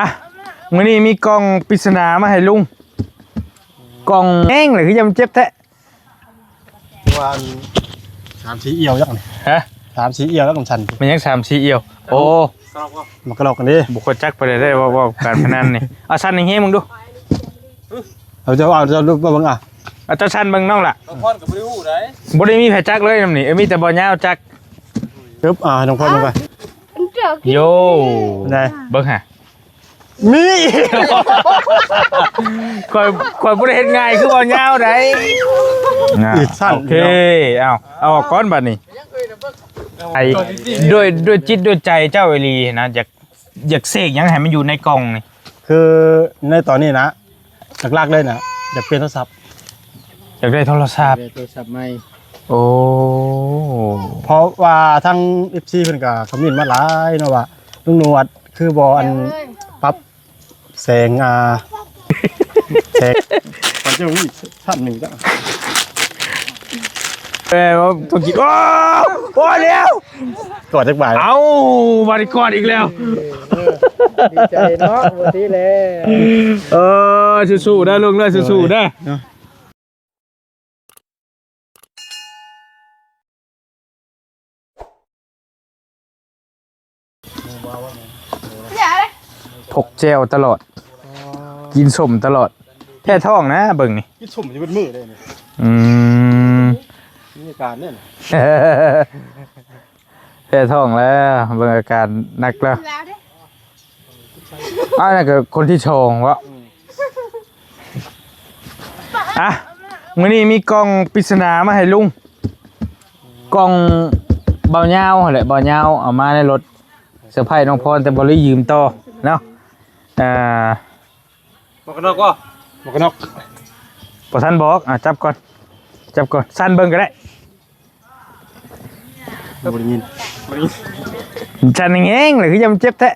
ອ່ະ ມື້ນີ້ມີກ່ອງປິດສະໜາມາໃຫ້ລຸງ. ກ່ອງແຮງເລີຍ ຄືຍັງເຈັບແທ້. ວ່າອັນ ສາມສີ່ອ່ຽວຈັກນີ້ ຮະ? ສາມສີ່ອ່ຽວຈັກມັນສັ່ນ ແມ່ນຫຍັງສາມສີ່ອ່ຽວ? ໂອ້ ມັນກະລອກກັນເດ້ ບໍ່ຄ່ອຍຈັກປານໃດເດ້ ເວົ້າ ເວົ້າການພະນັນນີ້. ເອົາສັ່ນແຮງໆເບິ່ງດູ. ເອົາ ເຈົ້າເອົາ ເຈົ້າເບິ່ງອ່ະ ເອົາເຈົ້າສັ່ນເບິ່ງນ້ອງລະ. ນ້ອງພອນກໍບໍ່ໄດ້ຮູ້ໃດ ບໍ່ໄດ້ມີໃຜຈັກເລີຍນຳນີ້ ເອີ ມີແຕ່ບ່າວຍາວຈັກ. ເອີບ ອ່າ ນ້ອງພອນເບິ່ງກ່ອນ. ໂຢ ໄດ້ ເບິ່ງຫາ. ມີອີກ ຂ້ອຍ ຂ້ອຍບໍ່ໄດ້ເຮັດງ່າຍຄືເວົ້າຍາວໃດ. ອ່າ ອີກຊັ້ນ ໂອເຄ ເອົາ ເອົາອອກກ່ອນບັດນີ້. ໄອ້ ດ້ວຍ ດ້ວຍຈິດດ້ວຍໃຈເຈົ້າອີ່ຫຼີນະ ຢາກ ຢາກເສກຫຍັງໃຫ້ມັນຢູ່ໃນກ່ອງນີ້? ຄືໃນຕອນນີ້ນະ ຫຼັກໆເລີຍນະ ຢາກປ່ຽນໂທລະສັບ. ຢາກໄດ້ໂທລະສັບ ຢາກໄດ້ໂທລະສັບໃໝ່. ໂອ້ ເພາະວ່າທາງເອັຟຊີເພິ່ນກໍຄອມເມັນມາຫຼາຍເນາະວ່າ ລຸງໜວດ ຄືບໍ່ອັນ ປັບແສງ ອ່າ ແສງ ມັນຈະມີຊັ້ນໜຶ່ງຈ້ະ. ເອີ ຕ້ອງກິນ ໂອ້ ໂອ້ ແລ້ວ ກອດຈັກບາດ. ເອົ້າ ບາດນີ້ກອດອີກແລ້ວ. ເອີ ດີໃຈເນາະ ບໍ່ດີແລ້ວ. ເອີ ສູ້ໆເດີລຸງເດີ ສູ້ໆເດີ. ພົກແຈ່ວຕະຫຼອດ ກິນສົ້ມຕະຫຼອດ ແພ້ທ້ອງນະເບິ່ງນີ້. ກິນສົ້ມຢູ່ເບິດມື້ເດ້ນີ້. ອືມ ມີອາການເດ້. ແພ້ທ້ອງແລ້ວ ເບິ່ງອາການໜັກແລ້ວ. ອັນນັ້ນກໍຄົນທີສອງເບາະ. ອ່ະ ມື້ນີ້ມີກ່ອງປິດສະໜາມາໃຫ້ລຸງ ກ່ອງບ່າວຍາວຫັ້ນແຫຼະ ບ່າວຍາວເອົາມາໃນລົດ ເຊີໄພນ້ອງພອນ ແຕ່ບໍ່ໄດ້ຢືມຕໍ່ເນາະ. ອ່າ ໝວກກັນນັອກບໍ່? ໝວກກັນນັອກ ບໍ່ທັນບອກ. ອ່າ ຈັບກ່ອນ ຈັບກ່ອນ ສັ່ນເບິ່ງກໍໄດ້. ບໍ່ໄດ້ຍິນ ບໍ່ໄດ້ຍິນ. ສັ່ນແຮງໆເລີຍ ຄືຍັງເຈັບແທ້.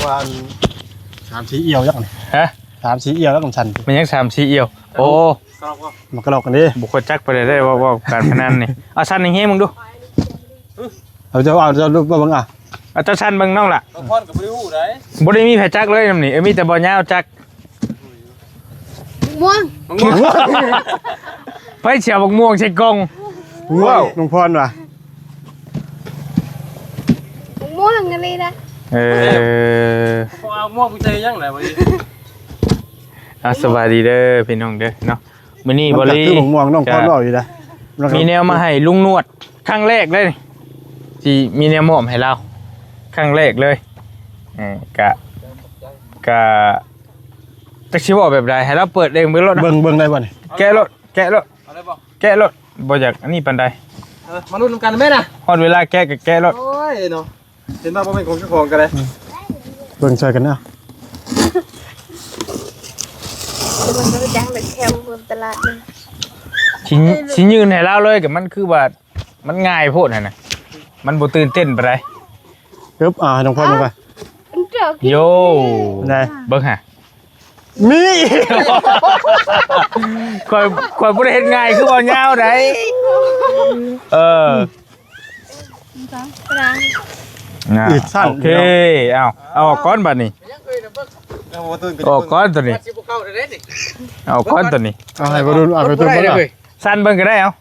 ວ່າອັນ ສາມສີ່ອ່ຽວຈັກນີ້ ຮະ? ສາມສີ່ອ່ຽວຈັກມັນສັ່ນ. ແມ່ນຫຍັງສາມສີ່ອ່ຽວ? ໂອ້ ມັນກະລອກກັນເດ້ ບໍ່ຄ່ອຍຈັກປານໃດເດ້ ເວົ້າ ເວົ້າການພະນັນນີ້. ເອົາສັ່ນແຮງໆເບິ່ງດູ. ເອົາ ເຈົ້າເອົາ ເຈົ້າເບິ່ງ ອ່າ ເອົາເຈົ້າສັ່ນເບິ່ງນ້ອງລະ. ນ້ອງພອນກໍບໍ່ໄດ້ຮູ້ໃດ ບໍ່ໄດ້ມີໃຜຈັກເລີຍນຳນີ້ ເອີ ມີແຕ່ບ່າວຍາວຈັກ. ໝາກມ່ວງ ໝາກມ່ວງ ໃຜຊິເອົາໝາກມ່ວງໃສ່ກ່ອງ? ວ້າວ ນ້ອງພອນວ່າ ໝາກມ່ວງອັນນີ້ນະ. ເອີ ເອົາໝາກມ່ວງໃສ່ຫຍັງລະບັດນີ້. ອ່າ ສະບາຍດີເດີພີ່ນ້ອງເດີເນາະ. ມື້ນີ້ບໍລີ ຄືໝາກມ່ວງ ນ້ອງພອນເວົ້າຢູ່ນະ ມີແນວມາໃຫ້ລຸງໜວດຄັ້ງແລກເລີຍ ທີ່ມີແນວມອບໃຫ້ລາວຄັ້ງແລກເລີຍ. ເອີ ກະ ກະ ຈັກຊິເວົ້າແບບໃດ ໃຫ້ລາວເປີດເອງເບິ່ງໂລດນະ. ເບິ່ງ ເບິ່ງໄດ້ບໍ່ນີ້? ແກະໂລດ ແກະໂລດ ເອົາໄດ້ບໍ່? ແກະໂລດ ບໍ່ຢາກອັນນີ້ປານໃດ. ເອີ ມາລຸ້ນນຳກັນແມ່ນະ ຮອດເວລາແກະກໍແກະໂລດ. ໂອ້ຍເນາະ ເຫັນວ່າບໍ່ແມ່ນຂອງເຈົ້າຂອງກໍໄດ້. ເບິ່ງຊ່ອຍກັນເນາະ ມັນກໍຈັ່ງໄດ້ແຄມເບິ່ງຕະຫຼາດເລີຍ. ຊິ ຊິຍື່ນໃຫ້ລາວເລີຍ ກໍມັນຄືວ່າ ມັນງ່າຍໂພດຫັ້ນນະ ມັນບໍ່ຕື່ນເຕັ້ນປານໃດ. ອຶບ ອ່າ ໃຫ້ນ້ອງພອນເບິ່ງກ່ອນ. ໂຢ ໄດ້ ເບິ່ງຫາ ມີອີກ ຂ້ອຍ ຂ້ອຍບໍ່ໄດ້ເຮັດງ່າຍຄືເວົ້າຍາວໃດ. ເອີ ອີກຊັ້ນ ໂອເຄ ເອົາ ເອົາອອກກ່ອນບັດນີ້ ເອົາ ບໍ່ຕື່ນກໍ ອອກກ່ອນຕົວນີ້ ເອົາອອກກ່ອນຕົວນີ້. ເອົາໃຫ້ບໍ່ດຸນ ເອົາໄປຕຸນເບິ່ງ ສັ່ນເບິ່ງກໍໄດ້ ເອົາ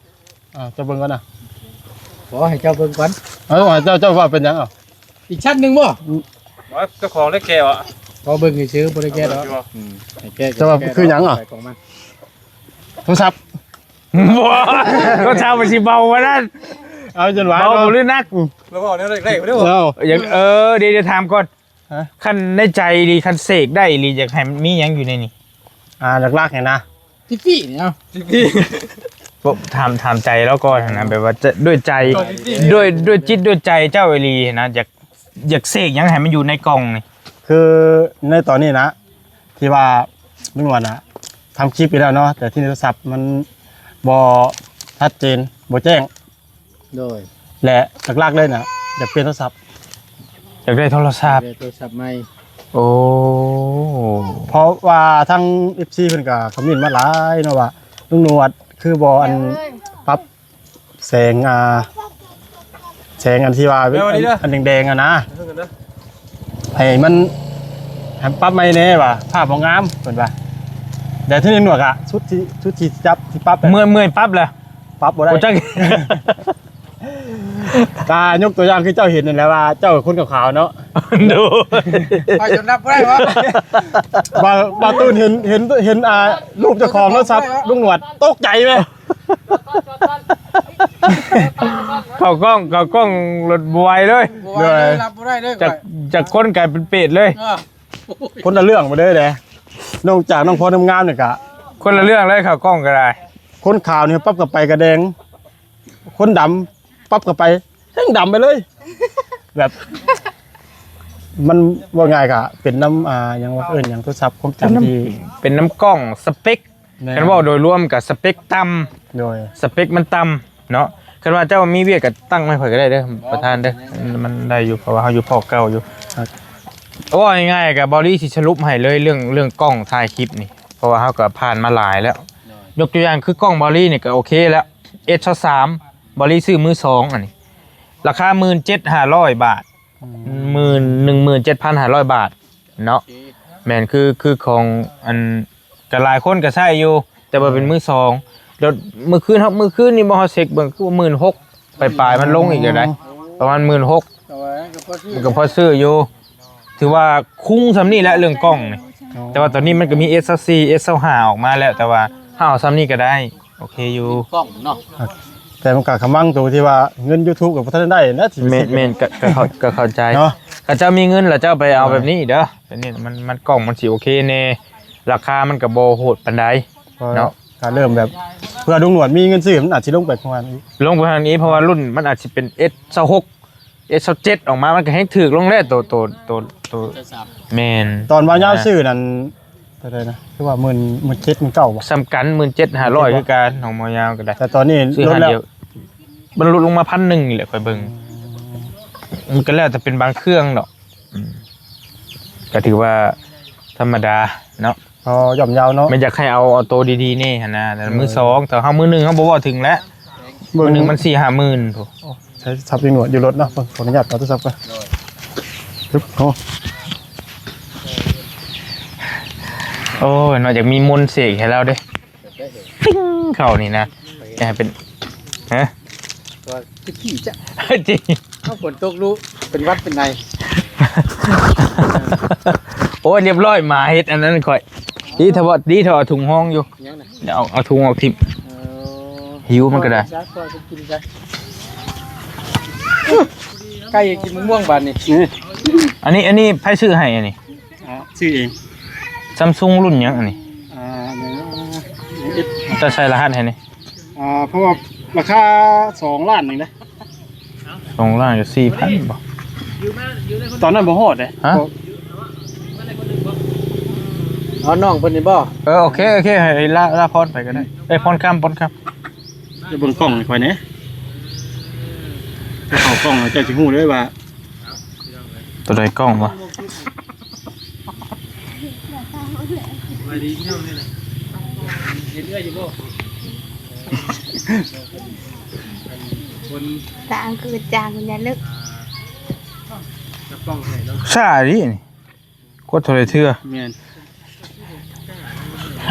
ອ່າ ເຈົ້າເບິ່ງກ່ອນນະ ຂໍໃຫ້ເຈົ້າເບິ່ງກ່ອນ. ເອົາ ໃຫ້ເຈົ້າ ເຈົ້າວ່າເປັນຫຍັງ ເອົາ ອີກຊັ້ນໜຶ່ງບໍ່? ອືມ ວ່າເຈົ້າຂອງໄດ້ແກະບໍ່? ຂໍເບິ່ງຊື່ໆ ບໍ່ໄດ້ແກະດອກ. ອືມ ໃຫ້ແກະ ເຈົ້າວ່າຄືຫຍັງ ເອົາ ຂອງມັນ ໂທລະສັບ. ບໍ່ ໂທລະສັບມັນຊິເບົາປານນັ້ນ ເອົາຈົນວ່າເບົາບໍ່ ຫຼືໜັກ? ອືມ ລາວເວົ້າແນວແລກໆເດ້ ເອົາ ເອີ ດຽວ ດຽວຖາມກ່ອນ ຮະ? ຄັນໃນໃຈອີ່ຫຼີ ຄັນເສກໄດ້ອີ່ຫຼີ ຢາກໃຫ້ມັນມີຫຍັງຢູ່ໃນນີ້? ອ່າ ຫຼັກໆນີ້ນະ ຈິກກີ້ນີ້ ເອົາ ຈິກກີ້ ບໍ່ ຖາມ ຖາມໃຈລາວກ່ອນຫັ້ນນະ ແບບວ່າຈະ ດ້ວຍໃຈ ດ້ວຍ ດ້ວຍຈິດດ້ວຍໃຈເຈົ້າອີ່ຫຼີຫັ້ນນະ ຢາກ ຢາກເສກຫຍັງໃຫ້ມັນຢູ່ໃນກ່ອງນີ້? ຄືໃນຕອນນີ້ນະ ທີ່ວ່າລຸງໜວດນະ ທຳຄລິບໄປແລ້ວເນາະ ແຕ່ທີ່ໃນໂທລະສັບມັນບໍ່ຊັດເຈນ ບໍ່ແຈ້ງ ໂດຍ ແລະ ຫຼັກໆເລີຍນະ ຢາກປ່ຽນໂທລະສັບ. ຢາກໄດ້ໂທລະສັບ ຢາກໄດ້ໂທລະສັບໃໝ່. ໂອ້ ເພາະວ່າທາງເອັຟຊີເພິ່ນກໍຄອມເມັນມາຫຼາຍເນາະວ່າ ລຸງໜວດ ຄືບໍ່ອັນ ເອີຍ ປັບແສງ ອ່າ ແສງອັນທີ່ວ່າ ແມ່ນອັນນີ້ເດີ ອັນແດງໆຫັ້ນນະ ເອີ ເດີ ໃຫ້ມັນ ໃຫ້ປັບໃໝ່ແດ່ວ່າ ພາບບໍ່ງາມ ເພິ່ນວ່າ. ແຕ່ທີ່ນີ້ໜວດອະ ສຸດທີ່ ສຸດທີ່ຈັບ ທີ່ປັບ ເມື່ອຍ ເມື່ອຍປັບແລ້ວ ປັບບໍ່ໄດ້ ບໍ່ຈັກ ກະຍົກຕົວຢ່າງຄືເຈົ້າເຫັນນັ້ນແຫຼະວ່າ ເຈົ້າຄົນຂາວໆເນາະ ໂດຍ ຂ້ອຍຈົນນັບບໍ່ໄດ້ວະ ບ່າວ ບ່າວຕູນເຫັນ ເຫັນ ເຫັນ ອ່າ ຮູບເຈົ້າຂອງໂທລະສັບລຸງໜວດ ຕົກໃຈແມະ ເຂົ້າກ້ອງ ເຂົ້າກ້ອງລົດບໍ່ໄຫວເລີຍ ບໍ່ໄຫວເລີຍ ໂດຍ ຮັບບໍ່ໄດ້ເລີຍ ຈາກ ຂ້ອຍ ຈາກຄົນກາຍເປັນເປດເລີຍ ເອີ ຄົນລະເລື່ອງໄປເລີຍເດ້ ນອກຈາກນ້ອງພອນງາມໆນີ້ກະ ຄົນລະເລື່ອງເລີຍ ເຂົ້າກ້ອງກໍໄດ້ ຄົນຂາວນີ້ປັບເຂົ້າໄປກະແດງ ຄົນດຳປັບເຂົ້າໄປແຮ່ງດຳໄປເລີຍ ແບບ ມັນເວົ້າງ່າຍກະເປັນນຳ ອ່າ ຫຍັງວ່າ ເອີ້ນຫຍັງ ໂທລະສັບຄວາມຈຳທີ່ ເປັນນຳກ້ອງ ສະເປັກ ແມ່ນ ຄັນເວົ້າໂດຍລວມກະສະເປັກຕ່ຳ ໂດຍ ສະເປັກມັນຕ່ຳເນາະ ຄັນວ່າເຈົ້າມີວຽກກະຕັ້ງໃຫ້ຂ້ອຍກໍໄດ້ເດີ ປະທານເດີ ມັນໄດ້ຢູ່ ເພາະວ່າເຮົາຢູ່ພອກເກົ່າຢູ່ ເວົ້າງ່າຍໆ ກະເບົາລີຊິສະຫຼຸບໃຫ້ເລີຍ ເລື່ອງ ເລື່ອງກ້ອງຖ່າຍຄລິບນີ້ ເພາະວ່າເຮົາກໍຜ່ານມາຫຼາຍແລ້ວ ໂດຍ ຍົກຕົວຢ່າງຄືກ້ອງເບົາລີນີ້ກໍໂອເຄແລ້ວ ເອັສຊາວສາມ ເບົາລີຊື້ມືສອງ ອັນນີ້ ລາຄາ ໝື່ນເຈັດພັນຫ້າຮ້ອຍບາດ ອືມ ໝື່ນ ໜຶ່ງໝື່ນເຈັດພັນຫ້າຮ້ອຍບາດເນາະ ໂອເຄ ແມ່ນ ຄື ຄືຂອງ ອັນ ກໍຫຼາຍຄົນກໍໃຊ້ຢູ່ ແຕ່ວ່າເປັນມືສອງ ແລ້ວມື້ຄືນ ເຮົາ ມື້ຄືນນີ້ບໍ່ ເຮົາເຊັກເບິ່ງຄືວ່າ ໝື່ນຫົກ ປາຍໆ ມັນລົງອີກແລ້ວໃດ໋ ປະມານ ໝື່ນຫົກ ກໍພໍຊື້ ມັນກໍພໍຊື້ຢູ່ ຖືວ່າຄຸ້ມສ່ຳນີ້ແຫຼະເລື່ອງກ້ອງນີ້ ອໍ ແຕ່ວ່າຕອນນີ້ມັນກໍມີ ເອັສຊາວສີ່ ເອັສຊາວຫ້າອອກມາແລ້ວ ແຕ່ວ່າເຮົາເອົາສ່ຳນີ້ກໍໄດ້ ໂອເຄຢູ່ ກ້ອງເນາະ ແຕ່ມັນກໍຂະມັງໂຕທີ່ວ່າເງິນຢູທູບກໍບໍ່ທັນໄດ້ນະ ແມ່ນໆ ກໍ ກໍເຂົ້າ ກໍເຂົ້າໃຈເນາະ ຄັນເຈົ້າມີເງິນແລ້ວເຈົ້າໄປເອົາແບບນີ້ເດີ ແບບນີ້ມັນ ມັນກ້ອງມັນຊິໂອເຄແດ່ ລາຄາມັນກໍບໍ່ໂຫດປານໃດເນາະ ກໍເລີ່ມແບບ ເພື່ອລຸງໜວດມີເງິນຊື້ ມັນອາດຊິລົງໄປປະມານນີ້ ລົງໄປປະມານນີ້ ເພາະວ່າລຸ້ນມັນອາດຊິເປັນ ເອັສຊາວຫົກ ເອັສຊາວເຈັດອອກມາ ມັນກໍແຮງຖືກລົງແລ້ວ ໂຕ ໂຕ ໂຕ ໂຕ ແມ່ນ ຕອນວ່າຍາວຊື້ນັ້ນ ເທົ່າໃດນະ ຄືວ່າໝື່ນ ໝື່ນເຈັດ ໝື່ນເກົ້າບໍ່ ສ່ຳກັນ ໝື່ນເຈັດຫ້າຮ້ອຍ ຄືກັນ ຂອງໝໍຍາວກໍໄດ້ ແຕ່ຕອນນີ້ລົດແລ້ວ ມັນຫຼຸດລົງມາພັນໜຶ່ງນີ້ແຫຼະ ຂ້ອຍເບິ່ງ ອືມ ມັນກໍແລ້ວແຕ່ເປັນບາງເຄື່ອງດອກ ອືມ ກໍຖືວ່າທຳມະດາເນາະ ອໍ ຍ່ອມເຍົາເນາະ ແມ່ນຢາກໃຫ້ເອົາ ເອົາໂຕດີໆແດ່ຫັ້ນນະ ແຕ່ ເອີ ມືສອງ ແຕ່ເຮົາມືໜຶ່ງເຮົາບໍ່ເວົ້າເຖິງແຫຼະ ເບິ່ງ ມື້ໜຶ່ງມັນສີ່ຫ້າໝື່ນພຸ້ນ ໂອ້ ໃຊ້ສັບຢູ່ໜວດຢູ່ລົດເນາະ ຂໍອະນຸຍາດເອົາໂທລະສັບກ່ອນ ໂອ້ ໂອ້ຍ ເນາະ ຢາກມີມົນເສກໃຫ້ລາວເດ້ ປິ້ງ ເຂົ້ານີ້ນະ ຢາກໃຫ້ເປັນ ຮະ ວ່າຊິຂີ້ຈະ ຈິງ ເອົາ ຝົນຕົກລຸ ເປັນຫວັດເປັນໄນ ໂອ້ຍ ລຽບຮ້ອຍ ໝາເຮັດອັນນັ້ນຂ້ອຍ ດີເທາະ ດີເທາະ ເອົາຖົງຮອງຢູ່ ຫຍັງນະ? ດຽວເອົາ ເອົາຖົງອອກຖິ້ມ ເອີ ຫິວມັນກໍໄດ້ ໄກ່ກິນມະມ່ວງບາດນີ້ ອັນນີ້ ອັນນີ້ໃຜຊື້ໃຫ້ອັນນີ້? ອ່າ ຊື້ເອງ ຊຳຊຸງລຸ້ນຫຍັງອັນນີ້? ອ່າ ເຈົ້າໃສ່ລະຫັດໃຫ້ນີ້ ອ່າ ເພາະວ່າລາຄາສອງລ້ານໜຶ່ງເດ້ ສອງລ້ານກັບສີ່ພັນບໍ່? ຕອນນັ້ນບໍ່ຮອດເດ້ ຮະ? ເອົານ້ອງເພິ່ນນີ້ບໍ່? ເອີ ໂອເຄ ໂອເຄ ໃຫ້ລາ ລາພອນໄປກໍໄດ້ ເອີຍ ພອນຄຳ ພອນຄຳ ຈະເບິ່ງກ້ອງໃຫ້ຂ້ອຍແດ່ ເຈົ້າເຂົ້າກ້ອງ ເຈົ້າຊິຮູ້ເລີຍວ່າ ໂຕໃດກ້ອງວະ? ສະບາຍດີພີ່ນ້ອງນີ້ນະ ເຫັນເອື້ອຍຢູ່ບໍ່? ຄົນ ຕາຄືຈາງແມ່ນເລີກ ອ່າ ຈັບກ້ອງໃຫ້ເນາະ ຊ້າດີນີ້ ກົດເທົ່າໃດເທື່ອ ແມ່ນ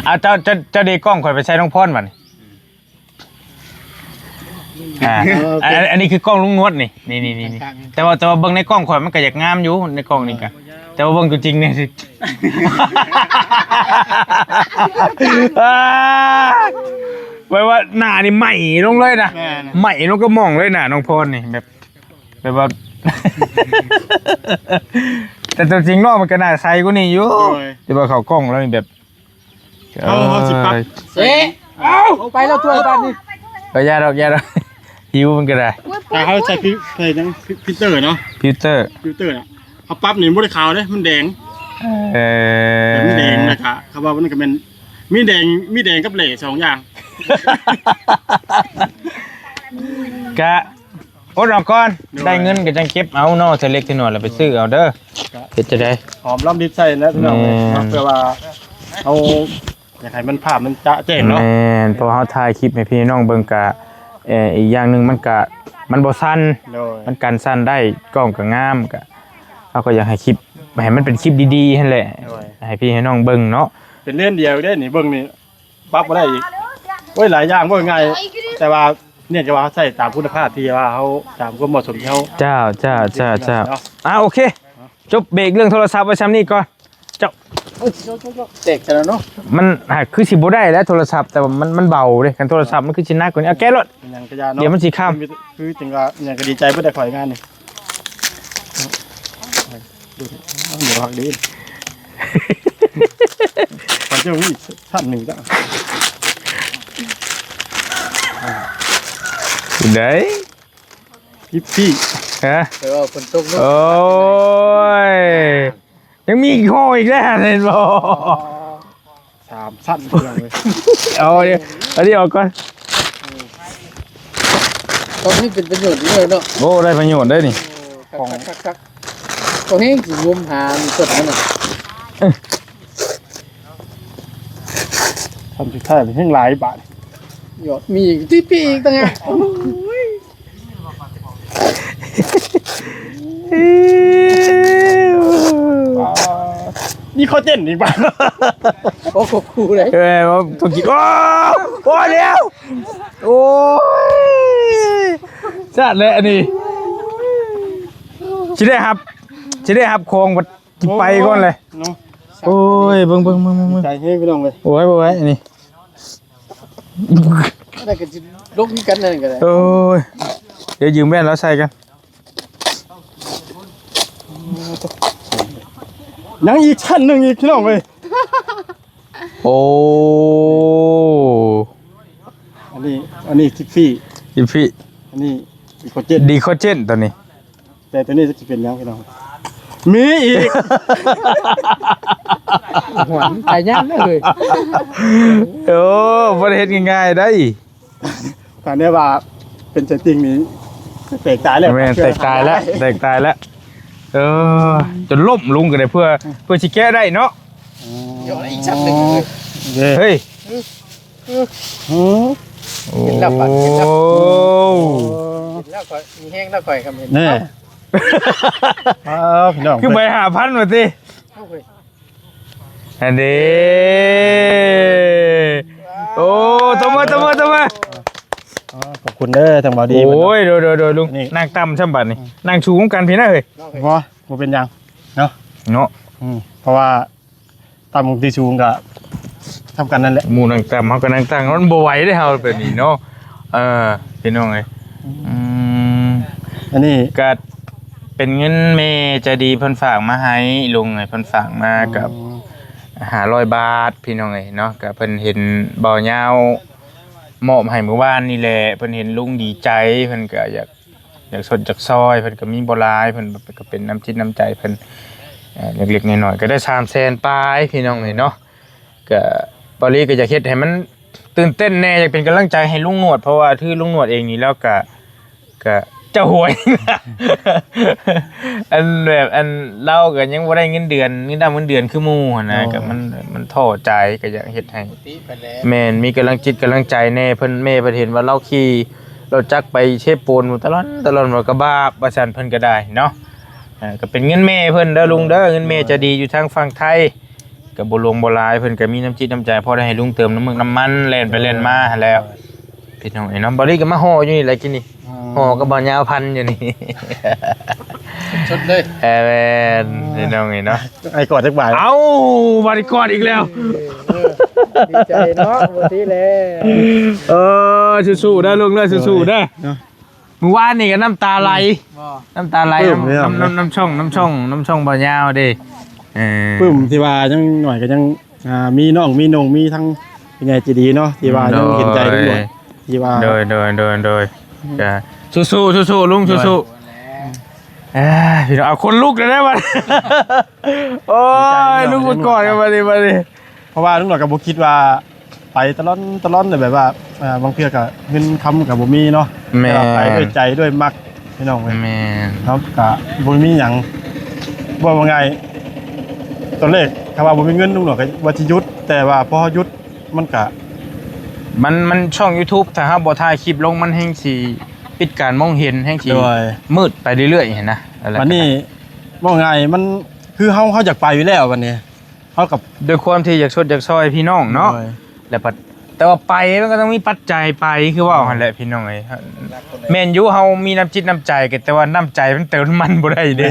ອ່າ ເຈົ້າ ເຈົ້າ ເຈົ້າເດກ້ອງຂ້ອຍໄປໃສ່ນ້ອງພອນບັດນີ້. ອ່າ ໂອເຄ ອັນ ອັນນີ້ຄືກ້ອງລຸງນວດນີ້ ນີ້ໆໆ ແຕ່ວ່າ ແຕ່ວ່າເບິ່ງໃນກ້ອງຂ້ອຍມັນກໍຢາກງາມຢູ່ໃນກ້ອງນີ້ກະ ແຕ່ວ່າເບິ່ງຕົວຈິງນີ້ ອ່າ ແບບວ່າໜ້ານີ້ໄໝ້ລົງເລີຍນະ ແມ່ນ ໄໝ້ລົງກະໝ່ອງເລີຍໜ້ານ້ອງພອນນີ້ ແບບ ແບບວ່າ ແຕ່ຕົວຈິງນ້ອງມັນກໍໜ້າໃສກວ່ານີ້ຢູ່ ໂດຍ ແຕ່ວ່າເຂົ້າກ້ອງແລ້ວນີ້ແບບ ເຮົາ ເຮົາຊິປັບ ເອີຍ ເອະ ເອົາ ເອົາໄປແລ້ວຖ້ວຍບາດນີ້ ເອີ ຢ່າດອກ ຢ່າດອກ ຫິວມັນກໍໄດ້ ຖ້າເຮົາໃສ່ ໃສ່ຫຍັງ ຟິລເຕີເນາະ ຟິລເຕີ ຟິລເຕີນະ ເຮົາປັບນີ້ບໍ່ໄດ້ຂາວເດ້ ມັນແດງ ເອີ ແຕ່ມັນແດງ ແລ້ວກະ ເຂົາວ່າມັນກໍແມ່ນ ມີແດງ ມີແດງກັບແຫຼ້ສອງຢ່າງ ກະ ອົດເອົາກ່ອນ ໂດຍ ໄດ້ເງິນກໍຈັ່ງເກັບເອົາເນາະ ເທື່ອເລັກເທື່ອນ້ອຍແລ້ວໄປຊື້ເອົາເດີ ກະ ເຮັດຈັ່ງໃດ ຫອມລອມລິດໃສ່ແລ້ວພີ່ນ້ອງເອີຍ ແມ່ນ ເນາະ ເພື່ອວ່າເຮົາຢາກໃຫ້ມັນ ພາບມັນຈະແຈ້ງເນາະ ແມ່ນ ເພາະເຮົາຖ່າຍຄລິບໃຫ້ພີ່ນ້ອງເບິ່ງກະ ເອີ ອີກຢ່າງໜຶ່ງມັນກະ ມັນບໍ່ສັ່ນ ໂດຍ ມັນກັນສັ່ນໄດ້ ກ້ອງກໍງາມ ກະ ເຮົາກໍຢາກໃຫ້ຄລິບ ໃຫ້ມັນເປັນຄລິບດີໆຫັ້ນແຫຼະ ໂດຍ ໃຫ້ພີ່ໃຫ້ນ້ອງເບິ່ງເນາະ. ເປັນເລນດຽວເດ້ນີ້ ເບິ່ງນີ້ປັບບໍ່ໄດ້ອີກ. ໂອ້ຍ ຫຼາຍຢ່າງເວົ້າງ່າຍ ແຕ່ວ່າເນຍຈະວ່າເຮົາໃຊ້ຕາມຄຸນນະພາບທີ່ວ່າເຮົາ ຕາມຄວາມເໝາະສົມທີ່ເຮົາ ເຈົ້າ ເຈົ້າ ເຈົ້າ ເຈົ້າ ເນາະ. ອ່າ ໂອເຄ ຈົບເບຣກເລື່ອງໂທລະສັບໄວ້ຊ່ຳນີ້ກ່ອນ. ເຈົ້າ ໂອ້ຍ ແຕກຊະແລ້ວເນາະ. ມັນຫາກຄືຊິບໍ່ໄດ້ແຫຼະໂທລະສັບ ແຕ່ວ່າມັນ ມັນເບົາເດ້. ຄັນໂທລະສັບມັນຄືຊິໜັກກວ່ານີ້. ເອົາແກະໂລດ. ຫຍັງກະຢ່າເນາະ. ດຽວມັນຊິຄ້ຳ. ຄືຈັ່ງວ່າຫຍັງກະດີໃຈເບິດໄດ້ ຂ້ອຍງານນີ້. ດຽວຮັກດີ. ຂໍເຈົ້າມີອີກຊັ້ນໜຶ່ງຈ້ະ. ໄດ້ ອີຟຊີ. ຮະ? ແປວ່າຝົນຕົກເນາະ. ໂອ້ຍ ຍັງມີອີກຫໍ່ອີກແລ້ວ ເຫັນບໍ່? ສາມຊັ້ນ ພີ່ນ້ອງເອີຍ. ເອົາ ເອົາອັນນີ້ອອກກ່ອນ. ຕອນນີ້ເປັນປະໂຫຍດດີເນາະ. ໂອ້ ໄດ້ປະໂຫຍດເດ້ນີ້. ໂອ້ ຄັກໆໆໆ. ເຂົາແຮ່ງຊິງົມຫາມັນຕົ້ນນັ້ນນະ. ເອີ ຄັ້ງສຸດທ້າຍແຮ່ງຫຼາຍບາດ. ຍອດ ມີອີກຕິດປີກຕ່າງຫາກ. ໂອ້ຍ ມີຄອນເທັນອີກບາດ. ໂອ້ ຂອບຄຸນເລີຍ. ເອີ ຕ້ອງກິນ. ໂອ້ ໂອ້ ດຽວ ໂອ້ຍ ຊາດແຫຼະອັນນີ້. ຊິໄດ້ຮັບ ຊິໄດ້ຮັບຂອງ ຊິໄປກ່ອນເລີຍເນາະ. ໂອ້ຍ ເບິ່ງ ເບິ່ງ ເບິ່ງ ເບິ່ງ ໃຈເຮີຍ ພີ່ນ້ອງເອີຍ. ໂອ້ຍ ບໍ່ໄຫວນີ້. ອັນນັ້ນກໍຊິລົງຄືກັນ ອັນນັ້ນກໍໄດ້. ໂອ້ຍ ດຽວຢືມແວ່ນລາວໃສ່ກັນ. ຍັງອີກຊັ້ນໜຶ່ງອີກ ພີ່ນ້ອງເອີຍ. ໂອ້ ອັນນີ້ ອັນນີ້ ຈິບຟີ ຈິບຟີ. ອັນນີ້ ດີຄອນເທັນ ດີຄອນເທັນຕົວນີ້. ແຕ່ຕົວນີ້ຈະເປັນຫຍັງ ພີ່ນ້ອງ? ມີອີກ. ຫວນ ຕາຍຍາກເລີຍ. ໂອ້ ບໍ່ໄດ້ເຮັດງ່າຍໆໄດ໋. ຖ້າແນວວ່າເປັນເຊດຕິງນີ້ ແຕກຕາຍແລ້ວ. ແມ່ນ ແຕກຕາຍແລ້ວ ແຕກຕາຍແລ້ວ. ເອີ ຈົນລົ້ມລົງກໍໄດ້ ເພື່ອ ເພື່ອຊິແກະໄດ້ເນາະ. ອໍ ເອີ ເຮີ້ຍ ໂອ້ ເຫັນແລ້ວ ເຫັນແລ້ວ ເຫັນແລ້ວ. ຂ້ອຍມີແຮງແລ້ວ ຂ້ອຍກໍເຫັນ. ແນ່ ອ້າວ ພີ່ນ້ອງ ຄືໃບຫ້າພັນວ່າຕິ. ໂອ້ຍ ອັນນີ້ ໂອ້ ຕົບມື ຕົບມື ຕົບມື. ອໍ ຂອບຄຸນເດີ ທາງບ່າວດີ. ໂອ້ຍ ໂດຍໆໆ ລຸງ ນີ້ ນັ່ງຕ່ຳຊ່ຳບັດນີ້. ອືມ ນັ່ງສູງກັນພີ້ນະເຮີ້ຍ. ບໍ່ ບໍ່ເປັນຫຍັງເນາະ ເນາະ. ອືມ ເພາະວ່າ ຕາມມຸມທີ່ສູງກໍສ່ຳກັນນັ້ນແຫຼະ. ໝູ່ນັ່ງຕ່ຳ ເຮົາກໍນັ່ງຕ່ຳ ມັນບໍ່ໄຫວເດ້ເຮົາແບບນີ້ເນາະ. ເອີ ພີ່ນ້ອງເອີຍ. ອືມ ອັນນີ້ກໍເປັນເງິນແມ່ໃຈດີເພິ່ນຝາກມາໃຫ້ລຸງເອີຍ. ເພິ່ນຝາກມາກັບ ອືມ ຫ້າຮ້ອຍບາດ ພີ່ນ້ອງເອີຍເນາະ. ກໍເພິ່ນເຫັນບ່າວຍາວມອບໃຫ້ມື້ວານນີ້ແຫຼະ ເພິ່ນເຫັນລຸງດີໃຈ ເພິ່ນກໍຢາກ ຢາກຊົດຢາກຊ່ອຍ. ເພິ່ນກໍມີບໍ່ຫຼາຍ ເພິ່ນກໍເປັນນ້ຳຈິດນ້ຳໃຈເພິ່ນ ເອີ ເລັກໆນ້ອຍໆ ກໍໄດ້ສາມແສນປາຍ ພີ່ນ້ອງເອີຍເນາະ. ກໍ ເບົາຫຼີກໍຢາກເຮັດໃຫ້ມັນຕື່ນເຕັ້ນແດ່ ຢາກເປັນກຳລັງໃຈໃຫ້ລຸງໜວດ ເພາະວ່າຄືລຸງໜວດເອງນີ້ລາວກໍ ກໍເຈົ້າຫວຍ ອັນແບບ ອັນລາວກໍຍັງບໍ່ໄດ້ເງິນເດືອນ ເງິນດຳເງິນເດືອນຄືໝູ່ຫັ້ນນະ. ໂອ້ ກໍມັນ ມັນທໍ້ໃຈ ກໍຢາກເຮັດໃຫ້ ແມ່ນ ມີກຳລັງຈິດກຳລັງໃຈແດ່. ເພິ່ນ ແມ່ເພິ່ນເຫັນວ່າລາວຂີ່ ລົດຈັກໄປເຊໂປນຕະຫຼອນຕະຫຼອນ ວ່າກະບາບວ່າຊັ້ນ ເພິ່ນກໍໄດ້ເນາະ. ເອີ ກໍເປັນເງິນແມ່ເພິ່ນເດີລຸງເດີ ເງິນແມ່ໃຈດີຢູ່ທາງຝັ່ງໄທ ກໍບໍ່ຫຼວງບໍ່ຫຼາຍ ເພິ່ນກໍມີນ້ຳຈິດນ້ຳໃຈ ພໍໄດ້ໃຫ້ລຸງເຕີມນ້ຳມັກນ້ຳມັນ ແລ່ນໄປແລ່ນມາຫັ້ນແຫຼ້ວ ພີ່ນ້ອງເອີຍເນາະ. ບາດນີ້ກໍມາຫໍ່ຢູ່ນີ້ແຫຼະ ກິນນີ້ ອໍ ຫໍ່ກັບບ່າວຍາວພັນຢູ່ນີ້ ສົດໆເລີຍ. ເອີ ແມ່ນ ພີ່ນ້ອງເອີຍເນາະ. ໄອ້ກອດຈັກບາດ ເອົ້າ ບາດນີ້ກອດອີກແລ້ວ. ເອີ ດີໃຈເນາະ ບໍ່ຕິແລ້ວ. ເອີ ສູ້ໆເດີລຸງເດີ ສູ້ໆເດີ. ມື້ວານນີ້ກໍນ້ຳຕາໄຫຼ ອືມ ນ້ຳຕາໄຫຼ ປຶ້ມ ນ້ຳ ນ້ຳ ນ້ຳ ນ້ຳຊ່ອງ ນ້ຳຊ່ອງ ນ້ຳຊ່ອງບ່າວຍາວເດ້. ເອີ ປຶ້ມທີ່ວ່າຍັງໜ້ອຍກໍຍັງ ອ່າ ມີນ້ອງມີນົງ ມີທັງຜູ້ໃຫຍ່ໃຈດີເນາະ ທີ່ວ່າ ອືມ ຍັງເຫັນໃຈລຸງຫຼວງ ໂດຍ ທີ່ວ່າ ໂດຍ ໂດຍ ໂດຍ ໂດຍ. ອືມ ຈ້ະ ສູ້ໆ ສູ້ໆ ລຸງ ໂດຍ ສູ້ໆ. ອ່າ ພີ່ນ້ອງ ເອົາ ຂົນລຸກແລ້ວເດ້ບັດ ໂອ້ຍ ລຸກມາກອດກັນບັດນີ້ ບັດນີ້. ເພາະວ່າລຸງຫຼວງກໍບໍ່ຄິດວ່າ ໄປຕະຫຼອນຕະຫຼອນ ແບບວ່າ ເອີ ບາງເທື່ອກໍເງິນຄຳກໍບໍ່ມີເນາະ. ແມ່ນ ແຕ່ວ່າໄປດ້ວຍໃຈດ້ວຍມັກ ພີ່ນ້ອງເອີຍ. ແມ່ນ ເຮົາກໍບໍ່ມີຫຍັງ ເວົ້າງ່າຍໆ ຕອນແລກຖ້າວ່າບໍ່ມີເງິນ ລຸງໜວດກໍວ່າຊິຢຸດ ແຕ່ວ່າພໍເຮົາຢຸດມັນກະ ມັນ ມັນ ຊ່ອງຢູທູບ ຖ້າເຮົາບໍ່ຖ່າຍຄລິບລົງ ມັນແຮ່ງຊິປິດການມອງເຫັນ ແຮ່ງຊິ ໂດຍ ມືດໄປເລື້ອຍໆຫັ້ນນະ. ບັດນີ້ເວົ້າງ່າຍ ມັນ ຄືເຮົາ ເຮົາຢາກໄປຢູ່ແລ້ວບັດນີ້ ເຮົາກໍ ດ້ວຍຄວາມທີ່ຢາກຊົດຢາກຊ່ອຍພີ່ນ້ອງເນາະ ໂດຍ ແລ້ວພັດ ແຕ່ວ່າໄປມັນກໍຕ້ອງມີປັດໄຈໄປ ຄືເວົ້າຫັ້ນແຫຼະພີ່ນ້ອງເອີຍ ແມ່ນຢູ່ເຮົາມີນ້ຳຈິດນ້ຳໃຈ ແຕ່ວ່ານ້ຳໃຈມັນເຕີມນ້ຳມັນບໍ່ໄດ້ເດ້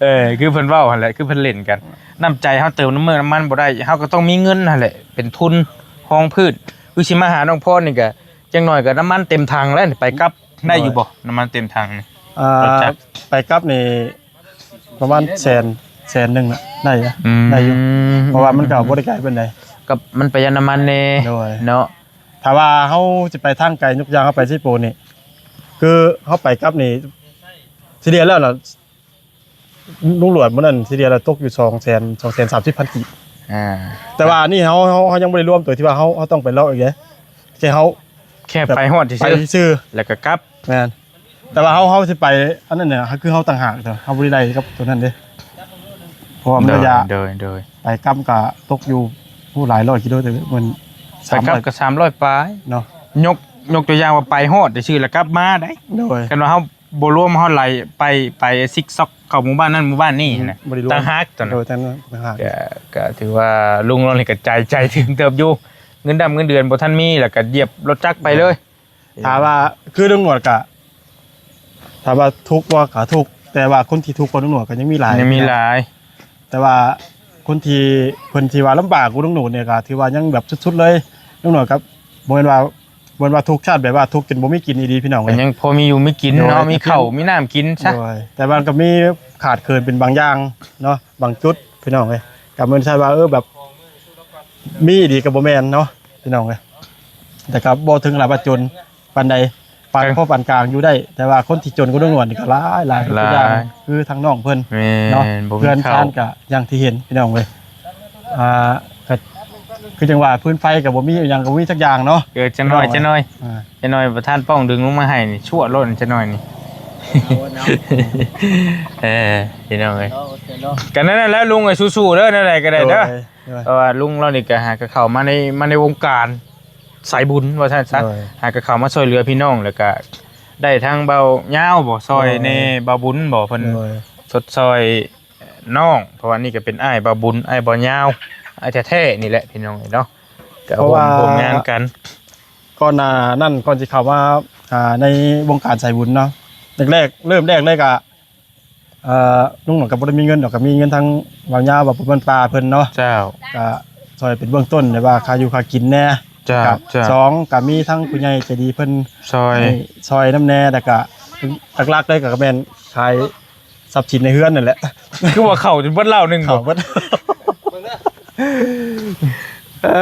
ເອີ ຄືເພິ່ນເວົ້າຫັ້ນແຫຼະ ຄືເພິ່ນຫຼິ້ນກັນ ນ້ຳໃຈເຮົາເຕີມນ້ຳມັນບໍ່ໄດ້ ເຮົາກໍຕ້ອງມີເງິນຫັ້ນແຫຼະ ເປັນທຶນຮອງພື້ນ ຄືຊິມາຫານ້ອງພອນນີ້ກໍ ຢ່າງໜ້ອຍກໍນ້ຳມັນເຕັມຖັງແລ້ວນີ້ ໄປກັບໄດ້ຢູ່ບໍ່? ນ້ຳມັນເຕັມຖັງນີ້ ອ່າ ລົດຈັກ ໄປກັບນີ້ປະມານແສນ ແສນໜຶ່ງນະ ໄດ້ຢູ່ ອືມ ໄດ້ຢູ່ ເພາະວ່າມັນກໍບໍ່ໄດ້ໄກປານໃດ ກັບມັນປະຢັດນ້ຳມັນແດ່ ໂດຍ ເນາະ ຖ້າວ່າເຮົາຊິໄປທາງໄກ ຍົກຕົວຢ່າງເຮົາໄປເຊໂປນນີ້ ຄືເຮົາໄປກັບນີ້ ຊິເດຍແລ້ວນະ ລຸງຫຼວດມື້ນັ້ນຊິເດຍລະຕົກຢູ່ສອງແສນ ສອງແສນສາມສິບພັນກີບ ອ່າ ແຕ່ວ່ານີ້ເຮົາ ເຮົາ ເຮົາຍັງບໍ່ໄດ້ລວມຕົວທີ່ວ່າເຮົາ ເຮົາຕ້ອງໄປເລາະອີກເດ້ ແຄ່ເຮົາ ແຄ່ໄປຮອດຊື່ໆ ໄປຊື່ໆ ແລ້ວກໍກັບ ແມ່ນ ແຕ່ວ່າເຮົາ ເຮົາຊິໄປອັນນັ້ນນະ ຄືເຮົາຕ່າງຫາກ ເຮົາບໍ່ໄດ້ໄດ້ກັບຕົວນັ້ນເດ້ ເພາະວ່າມັນໄລຍະ ໂດຍ ໂດຍ ໄປກັບກໍຕົກຢູ່ ໂອ້ ຫຼາຍຮ້ອຍກິໂລ ແຕ່ມັນ ໄປກັບກໍສາມຮ້ອຍປາຍເນາະ ຍົກ ຍົກຕົວຢ່າງວ່າໄປຮອດຊື່ໆ ແລ້ວກັບມາໄດ໋ ໂດຍ ຄັນວ່າເຮົາ ບໍ່ລວມເຮົາໄຫຼໄປ ໄປຊິກຊອກເຂົ້າໝູ່ບ້ານນັ້ນໝູ່ບ້ານນີ້ນະ ອືມ ບໍ່ໄດ້ລວມ ຕ່າງຫາກຕົວນັ້ນ ໂດຍ ຕ່າງຫາກ ກໍ ກໍຖືວ່າລຸງລາວນີ້ກໍໃຈ ໃຈເຖິງເຕີບຢູ່ ເງິນດຳເງິນເດືອນບໍ່ທັນມີ ແລ້ວກໍຢຽບລົດຈັກໄປເລີຍ ໂດຍ ຖ້າວ່າຄືລຸງຫຼວດກໍ ຖາມວ່າທຸກບໍ່? ກໍທຸກ ແຕ່ວ່າຄົນທີ່ທຸກກວ່າລຸງຫຼວດກໍຍັງມີຫຼາຍ ຍັງມີຫຼາຍ ແຕ່ວ່າຄົນທີ່ເພິ່ນທີ່ວ່າລຳບາກກວ່າລຸງຫຼວດນີ້ ກໍຖືວ່າຍັງແບບສຸດໆເລີຍ ລຸງຫຼວດກໍບໍ່ແມ່ນວ່າ ບໍ່ແມ່ນວ່າທຸກຊາດ ແບບວ່າທຸກຈົນບໍ່ມີກິນອີ່ຫຼີພີ່ນ້ອງເອີຍ ກໍຍັງພໍມີຢູ່ມີກິນເນາະ ໂດຍ ມີເຂົ້າມີນ້ຳກິນຊະ ໂດຍ ແຕ່ວ່າກໍມີຂາດເຂີນເປັນບາງຢ່າງເນາະ ບາງຈຸດພີ່ນ້ອງເອີຍ ກໍບໍ່ແມ່ນໃຊ່ວ່າ ເອີ ແບບມີອີ່ຫຼີກໍບໍ່ແມ່ນເນາະພີ່ນ້ອງເອີຍ ແຕ່ກໍບໍ່ເຖິງຂະໜາດວ່າຈົນປານໃດ ປານພໍປານກາງຢູ່ໄດ້ ແຕ່ວ່າຄົນທີ່ຈົນກວ່າລຸງຫຼວດນີ້ກໍຫຼາຍໆ ຫຼາຍ ຄືທາງນ້ອງເພິ່ນ ແມ່ນ ເນາະ ບໍ່ມີເຮືອນຊານກໍຢ່າງທີ່ເຫັນພີ່ນ້ອງເອີຍ ອ່າ ກໍຄືຈັ່ງວ່າ ຟືນໄຟກໍບໍ່ມີ ຫຍັງກໍບໍ່ມີຈັກຢ່າງເນາະ ເອີ ຈັກໜ້ອຍ ຈັກໜ້ອຍ ອ່າ ຈັກໜ້ອຍປະທານປ້ອງດຶງລົງມາໃຫ້ນີ້ ຊົ່ວໂລດຈັກໜ້ອຍນີ້ ເອີ ພີ່ນ້ອງເອີຍ ກໍນັ້ນແຫຼະລຸງເອີຍ ສູ້ໆເດີ ແນວໃດກໍໄດ້ເດີ ໂດຍ ໂດຍ ເພາະວ່າລຸງລາວນີ້ກໍຫາກໍເຂົ້າມາໃນ ມາໃນວົງການສາຍບຸນວ່າຊັ້ນຊະ ໂດຍ ຫາກໍເຂົ້າມາຊ່ວຍເຫຼືອພີ່ນ້ອງ ແລ້ວກໍໄດ້ທາງເບົາຍາວບໍ ຊ່ອຍແດ່ ໂດຍ ເບົາບຸນບໍ ເພິ່ນ ໂດຍ ຊົດຊ່ອຍນ້ອງ ເພາະວ່ານີ້ກໍເປັນອ້າຍເບົາບຸນ ອ້າຍເບົາຍາວ ອ້າຍແທ້ໆນີ້ແຫຼະພີ່ນ້ອງເອີຍເນາະ ກໍ ເພາະວ່າ ຮ່ວມ ຮ່ວມງານກັນ ກ່ອນໜ້ານັ້ນ ກ່ອນຊິເຂົ້າມາ ອ່າ ໃນວົງການສາຍບຸນເນາະ ແລກໆ ເລີ່ມແລກເລີຍກໍ ເອີ ລຸງໜວດກໍບໍ່ໄດ້ມີເງິນດອກ ກໍມີເງິນທາງເບົາຍາວ ເບົາບຸນບ້ານປ່າເພິ່ນເນາະ ເຈົ້າ ກໍຊ່ອຍເປັນເບື້ອງຕົ້ນ ແບບວ່າຄ່າຢູ່ຄ່າກິນແດ່ ເຈົ້າ ກໍ ເຈົ້າ ສອງ ກໍມີທາງຜູ້ໃຫຍ່ໃຈດີເພິ່ນຊ່ອຍ ໃຫ້ຊ່ອຍນຳແດ່ ແລ້ວກໍຫຼັກໆເລີຍກໍແມ່ນຂາຍຊັບສິນໃນເຮືອນນັ້ນແຫຼະ ຄືວ່າເຂົ້າຈົນເບິດເຫຼົ້າໜຶ່ງ ເຂົ້າເບິດ ເອີ